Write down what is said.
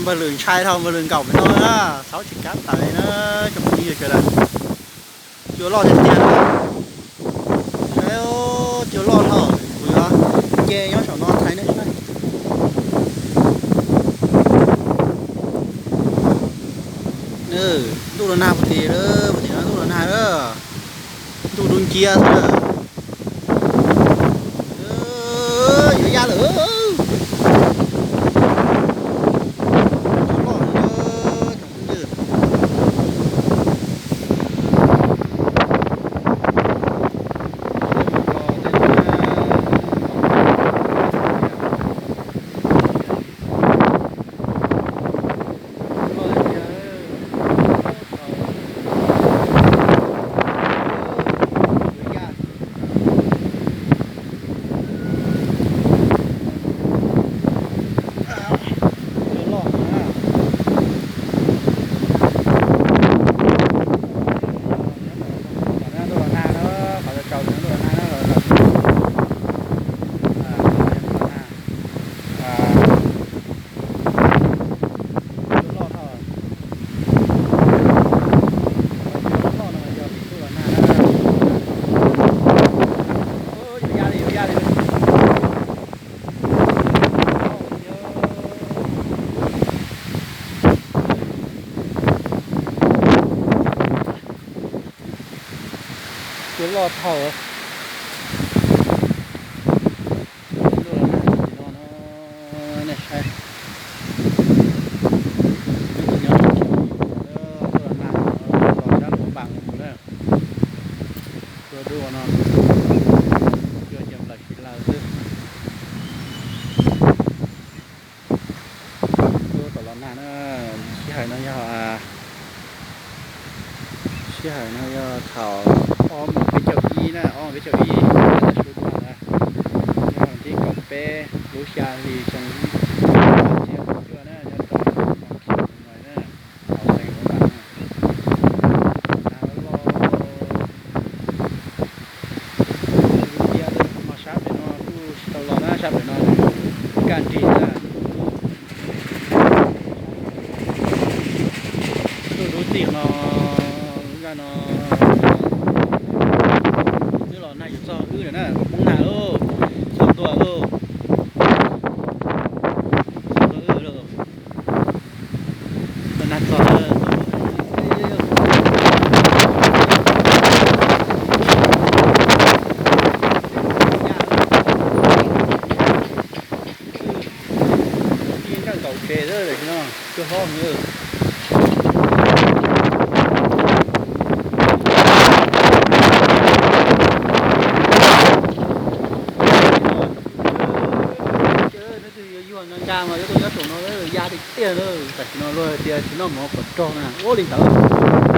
Npawg Lwm ntshai dhau, npawg Lwm nkaum pem no na, txhob tsis kav tawm li na, tsoom phooj ywg sawv daws. Cua loj tiag tiag na. Saib, cua loj dhau, kuv yuav nce nyob saum no thaij nej saib. Ntuj los nag puag tim, puag tim no ntuj los nag na. Ntuj dub nciab xwb na. Yuav ya lawm. Cua loj na, cov phooj ywg. Cua loj dhau. Ntuj los nag no no, nej saib. Nyob tsis nyob, ntuj los nag no los sab luas npas mus na. Cua dub no, cua ces nplawm tsis laws xwb. Cua tom los nag na, sij hawm no yog, sij hawm no yog thaum ob moos peb caug ib na, ob moos peb caug ib, lawv su dua na, yog vas thib kaum peb lub xya hli xyoo ib txhiab cuaj na, nyob rau Moos Khim na, hauv xeev Hauv Vam na. Nag loj loj. Lub tiaj no sab pem no kuj tsis tau los na, sab pem no nws kaj nrig na. Ntuj dub txij no, zaj no twb los nag yuav txog wb lawm na, poob nag lauj, txog ntua lauj, txog ntua wb lawm. Nag txog. Nkaj nkaum tsev xwb tam sim no, cua hlob heev. Yuag yuag nka nka mas yuav tuaj nyob saum no ya tiag tiag na. Tam sim no luag tias tsis noj mov kom rog na, ua li ntawd.